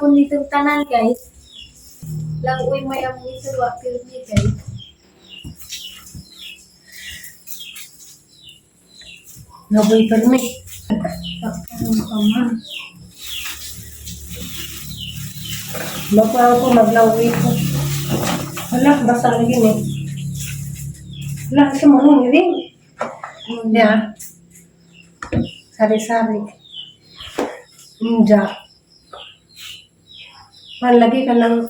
Kung ditong tanan, guys. Langoy may among isuwa pirmi, guys. Naboy permi. Pagkaroon pa, ma. Magkuha ko, maglaway ko. Wala, basa lagi ni. Wala, sa mga ngiring. Ya. Sari-sari. Inja. Malagi ka ng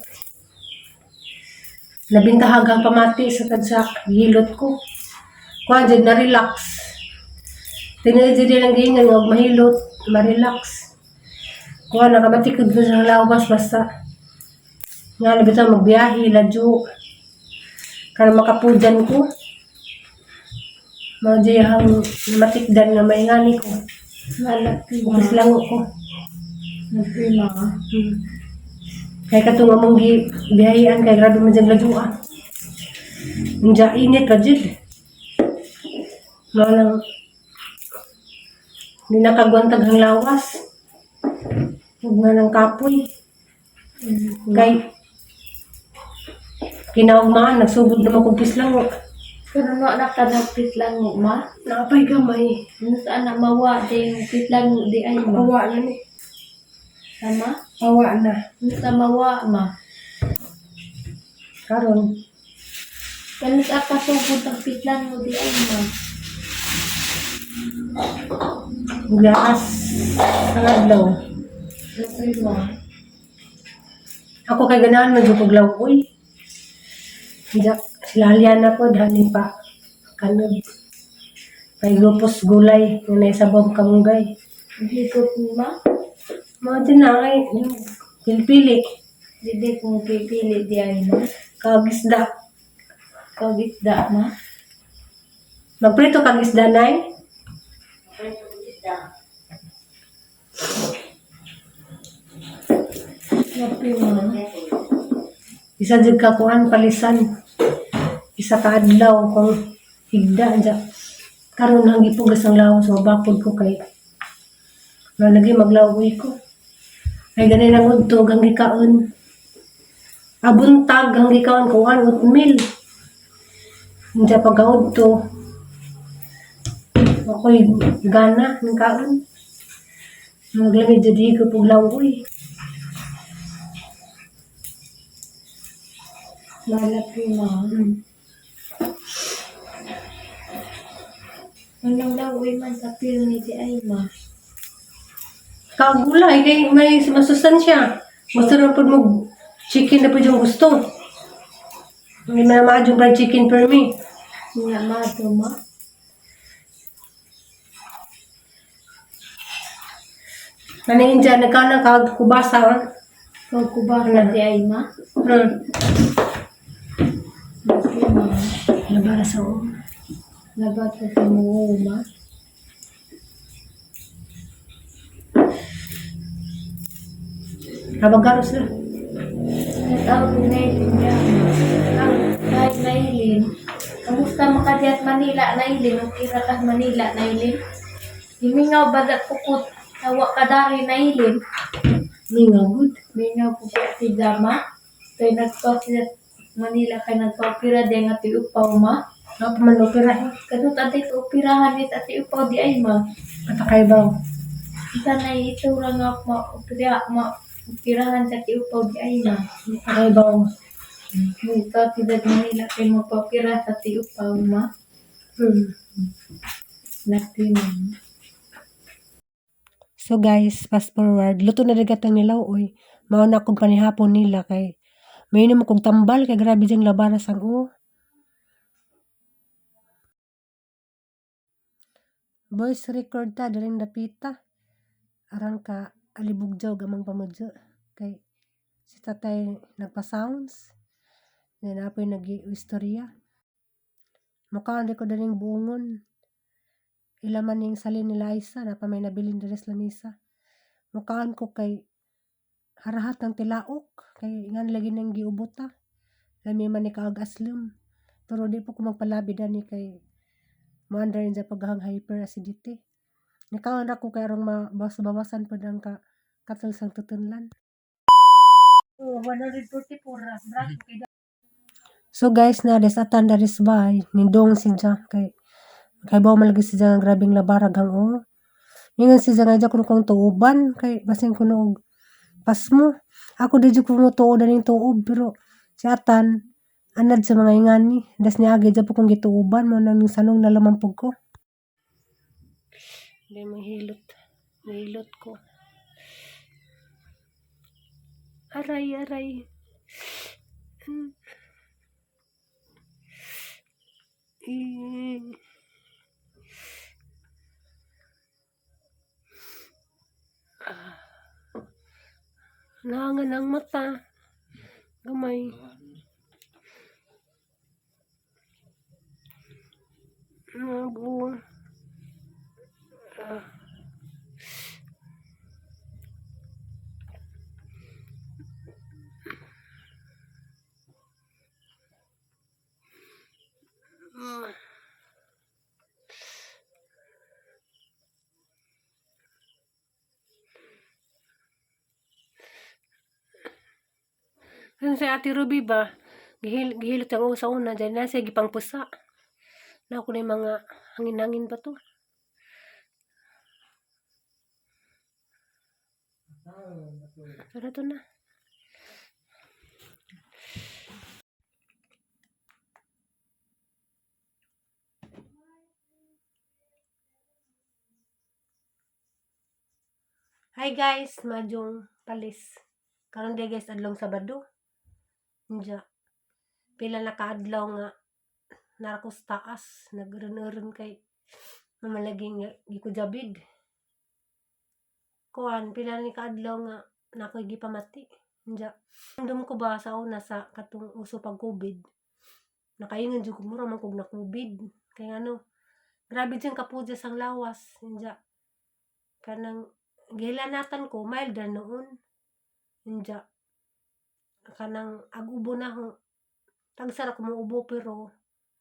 labintahagang pamati sa tadsa hilot ko. Kuha dyan na relax. Tingnan dyan ang ganyan nga mahilot, ma-relax. Kuha nakamatikod ko sa lawas basta nga labi ta magbiyahe ladyo. Karon makapudan ko. Mao di ang matikdan nga maingani ko. Malaki, ma. Bukis lang ko. Malaki, ma. Kay katong among gi biyahean kay grabe man dyan ladyoan. Unja init pa jud. Mao lang di nakagwantag ang lawas. Ug nga ng kapoy. Kay kinaugmaan nagsugod naman kog pislango. Pero no, nakanagpit lang mo, ma. Naapay gamay. Ano saan na mawa, di yung pit lang di ay, ma. Awa na ni. Tama? Awa na. Ano sa mawa, ma? Karon Kano sa kasugod ang pit lang mo, di ay, ma. gaas ang adlaw. Malaki, ma. Ako kay ganahan man jud kog lawoy. Diya, sila na po, hanin pa. Kanod. Kay gupos gulay, nga naisabong kamunggay. Higop mo, ma? Mga dyan na, ay, yung pilipili, Di di kung pipili di ay, ma. kagisda. Kagisda, ma. Magprito kagisda, nay? Malaki, ma. Isa jud ka kuan palisan. Isa ka adlaw kung higda dya. Karon ang gipugas ang lawas so bakod ko kay malagi maglawoy ko. Ay ganay nang udto ang gikaon. Abuntag ang gikaon kuan oatmeal. Hindi pagkaudto. Ako'y gana ng kaon. Maglami jud ko pug lawoy. Malaki, ma. Anong lawoy man sa pirmi di ay, ma. Kagulay kay may masustansya. Gusto rin po mo chicken na po yung gusto. May mga maadyong fried chicken per me. Nga, ma, to, ma. Naning dyan, nagkana kag kubasa. Ah. Pagkubasa di ay, ma. Malaki, ma. Nabara sa ulo. Nabata sa mga, ma. Habag sila. Nag-out ni Nailin niya, ma. Ang kahit Nailin, kamusta makadiyat Manila, Nailin? Okay ra ka Manila, Nailin? Himingaw bagat pukot, tawa ka dari, Nailin. May nga good. Mingaw pukot si Dama. Kay nagpa sila Manila kay nagpa-opera di nga ti upaw, ma. Ako pa man opera eh. Kanut ate operahan ni ate upaw di ay, ma. Patakay ba? Isa na ito ra nga ma-opera ma-operahan sa ti upaw di ay, ma. Patakay ba? Muta sila Manila kay magpa-opera sa ti upaw, ma. Laki, ma. So guys, fast forward. Luto na dagat ang nilaw, oy. Mao na akong panihapon nila kay may mo kong tambal kay grabe diyang labaras ang uo. Voice record ta diring dapita. Aran ka alibugjaw gamang pamudyo kay si tatay nagpa-sounds. Then apoy nag-istorya. Mukhaan ko daning buongon. Ila man ning salin ni Liza na pa may nabilin diri sa lamisa. Mukhaan ko kay harahat ng tilaok kay ngan lagi nang giubot ta. Lami man ni kaag aslum. Pero di po ko magpalabi dani kay moandar sa paghang hyperacidity. Nikaon ra ko kay arong mabawas-bawasan pod ang ka katal sang tutunlan. 144 ra brato kay. So guys, na des atan daris bay nindong siya kay kay bawo man lagi siya nga grabeng labarag ang o. Ingon siya nga dya kuno kong tuoban kay basin kuno og pasmo. Ako di jud ko mo tuod aning tuob, pero si atan anad sa mga ingani das niagi dya po kong gituoban mo nang sanong na lamang pug ko. Di mahilot. Mahilot ko. Aray, aray. Eh. Ah. Nangan ang mata. Gamay. Nago. Ah. Ano si Ate Ruby ba? Gihilot ang sa una. Diyan na siya gipangpusa. Na ako na yung mga hangin-hangin pa to. Tara to na. Hi guys, madyong palis. Karon day guys, adlong Sabado. Inja. Pila na kaadlaw nga nara ko sa taas, nagron-ron kay mamalagi nga gikujabid. Kuan, pila ni kaadlaw nga na ako'y gipamati. Inja. Random ko ba sa una sa katong uso pag COVID. Nakaingon jud ko mura man kog na COVID. Kay ano, grabe jud kapudyas ang lawas. Inja. Kanang gihilanatan ko mild ra noon. Inja. Kanang ag-ubo na ho. Tagsa ra ko muubo pero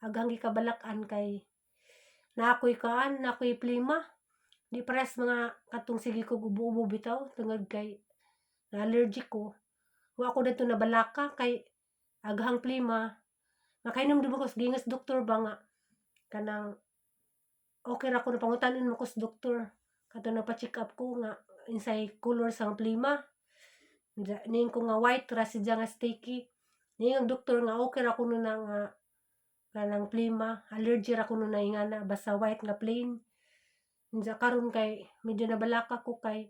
agang gikabalak-an kay naa ko'y kaan, naa ko'y plima. Di pares mga katong sige kog ubo-ubo bitaw tungod kay na allergic ko. Wa ko didto nabalaka kay aghang plima. Makainom di ba ko sa gingas doktor ba nga kanang okay ra ko na pangutanon mo ko sa doktor kato na pa-check up ko nga insay color sang plima. Ning ko nga white ra siya nga sticky. Ning ang doktor nga okay ra kuno na nga kanang plima, allergy ra kuno na ingana basta white nga plain. Unsa karon kay medyo nabalaka ko kay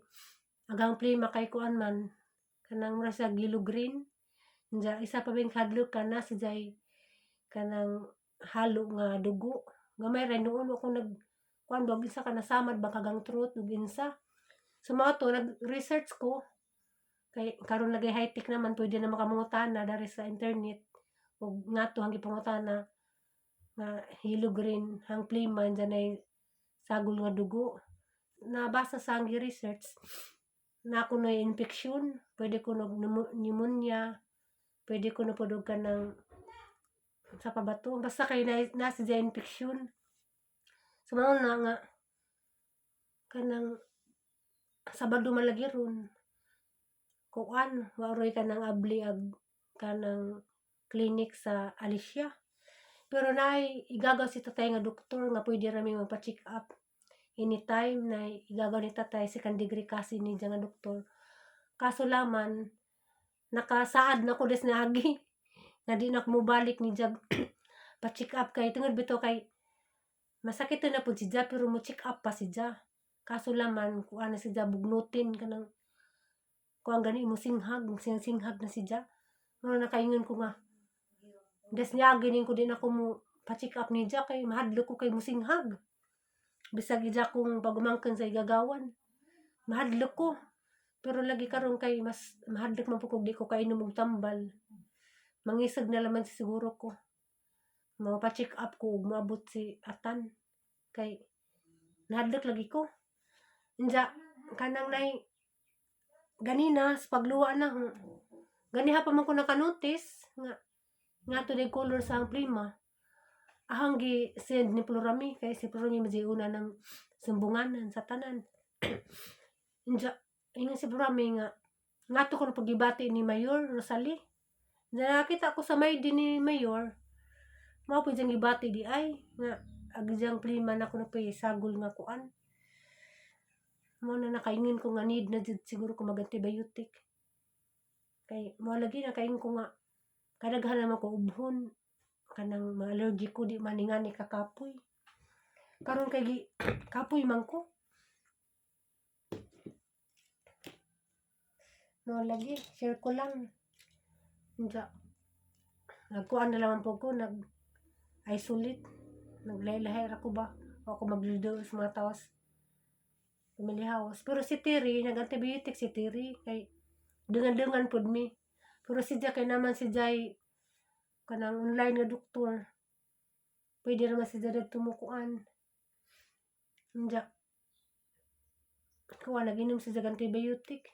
agang plima kay kuan man kanang mura sa yellow green. Unsa isa pa bing hadlok ka na si jay kanang halo nga dugo. Gamay ra noon ako nag kuan ba isa ka nasamad ba kagang truth ug insa. So mao to nag-research ko kay karon lagi high-tech naman pwede na makamangutana dari sa internet ug ngadto ang gipangutana nga yellow green ang plima dyan ay sagol nga dugo. Nabasa sa ang research na ako na infeksyon, pwede ko nog pneumonia, pwede ko na pud og kanang sa pa ba to? Basta kay na, nasa siya infeksyon. So mao na nga kanang Sabado man lagi ron. Kuan, wa roy kanang abli ag kanang clinic sa Alicia. Pero naay igagaw si tatay nga doktor nga pwede ra mi magpa-check up anytime na igagaw ni tatay, second degree kasi ni nga doktor. Kaso laman nakasaad na ko des naagi nga di na ako mobalik ni jag pa-check up kay tungod bitaw kay masakit na pud si Ja pero mo check up pa si Ja. Kaso laman kuan na si Ja, bugnutin kanang kuan gani mo singhag, singhag na si Ja. Mao na nakaingon ko nga des niagi ning ko di na ko mo pa-check up ni Ja kay mahadlok ko kay musinghag. Bisag ija kong pagumangkon sa igagawan. Mahadlok ko. Pero lagi karon kay mas mahadlok man pud kog di ko kainom og tambal. Mangisog na laman siguro ko. Mapa-check up ko ug moabot si Atan kay nahadlok lagi ko. Unsa kanang nay ganina sa pagluwa na ho. Ganiha pa man ko naka-notice nga nga to color sa ang plima. Ahang gi send ni Florami kay si Florami man una ng sumbunganan sa tanan. Unsa ingon si Florami nga Nga to ko na pagibati ni Mayor Rosalie. Nakita ko sa may din ni Mayor. Mao po diyang gibati di ay nga agi diyang plima na ko na pa sagol nga kuan. Mo na nakaingin ko nga need na jud siguro ko mag-antibiotic. Kay mo lagi nakaingin ko nga kadaghan naman ko ubhon kanang ma-allergic ko di man ingani kakapoy. Karon kay gi kapoy man ko. Mo lagi share ko lang. Unsa nagkuan na lang po ko, nag isolate, naglahi-lahi ra ko ba o ako magludo sa mga tawas pamilya. Pero si Terry nag-antibiotic si Terry kay dungan-dungan pud mi. Pero si Jay kay naman si Jay kanang online nga doktor, pwede naman si Jay tumukuan. Unja kuan, nag-inom si Jay antibiotic.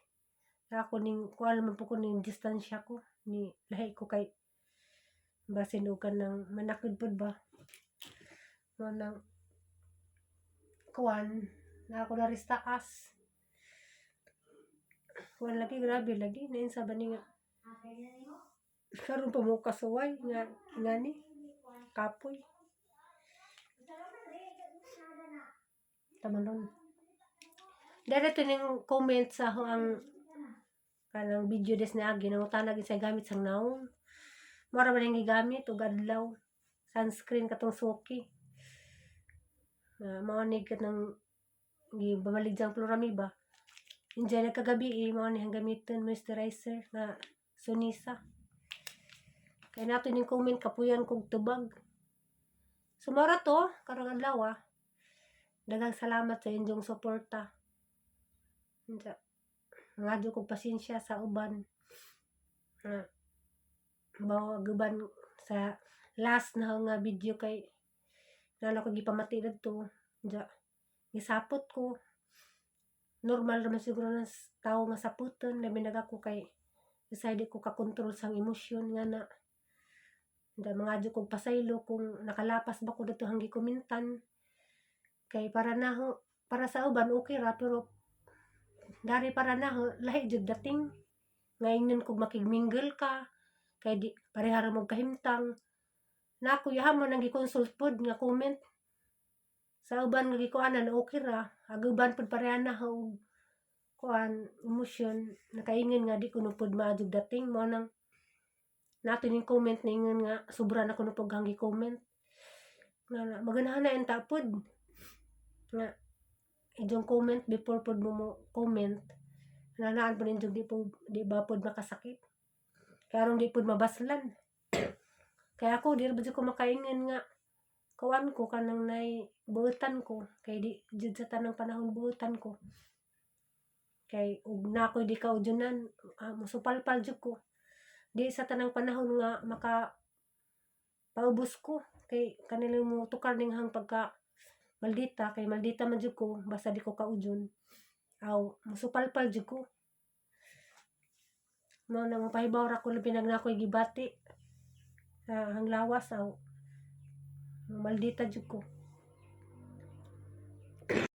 Ako ning kuan man po ko ning distansya ko ni lahi ko kay basin og kanang manakod pud ba mo nang kuan na ako na taas. Kuan lagi, grabe lagi nainsa ba ni nga karon pa mo kasuway nga ngani kapoy tamalon. Dere to ning comment sa ako ang kanang video des na agi nangutana gid sa gamit sang naong. Mora ba ning gigamit og adlaw sunscreen katong suki. Mao ni kanang gibamalig Floramid ba. Injay nagkagabi eh, mao ni ang gamiton moisturizer nga Sunisa. Kay nato ning comment kapuyan kog tubag. So mao to karong adlaw ah. Daghang salamat sa inyong suporta. Unsa ngadyo kog pasensya sa uban. Nga bawa guban sa last na nga video kay nalo ko gipamati didto. Unsa gisapot ko. Normal raman siguro ng tao nga saputon, labi na ako kay usahay di ko kakontrol sang emosyon nga na. Unsa mangadyo kog pasaylo kung nakalapas ba ko didto hang gikomentan. Kay para naho, para sa uban okay ra, pero dari para naho lahi jud dating. Nga ingnon kog makig-mingle ka kay di pareha ra mog kahimtang. Na ako yaha mo nang gi-consult pod nga comment. Sa uban nga gikuanan okay ra, ag uban pod pareha na og kuan emosyon, nakaingon nga di kuno pod maadyog dating. Mao nang nato ning comment na ingon nga sobra na kuno pog hang gi-comment. Nga maganahan na unta pod nga inyong comment before pod mo mo comment, nanaan pod ninyo di po di ba pod makasakit karon, di pod mabaslan. Kaya ako di ra ba jud ko makaingon nga kuan ko kanang nay buotan ko kay di jud sa tanang panahon buotan ko kay ug na ako'y di kaudyonan, musupalpal jud ko. Di sa tanang panahon nga maka paubos ko kay kanila mo tukar ning hang pagka maldita, kay maldita man jud ko basta di ko kaudyon aw musupalpal jud ko. Mao na mapahibaw ra ko labi nag na ako'y gibati sa hanglawas aw maldita jud ko.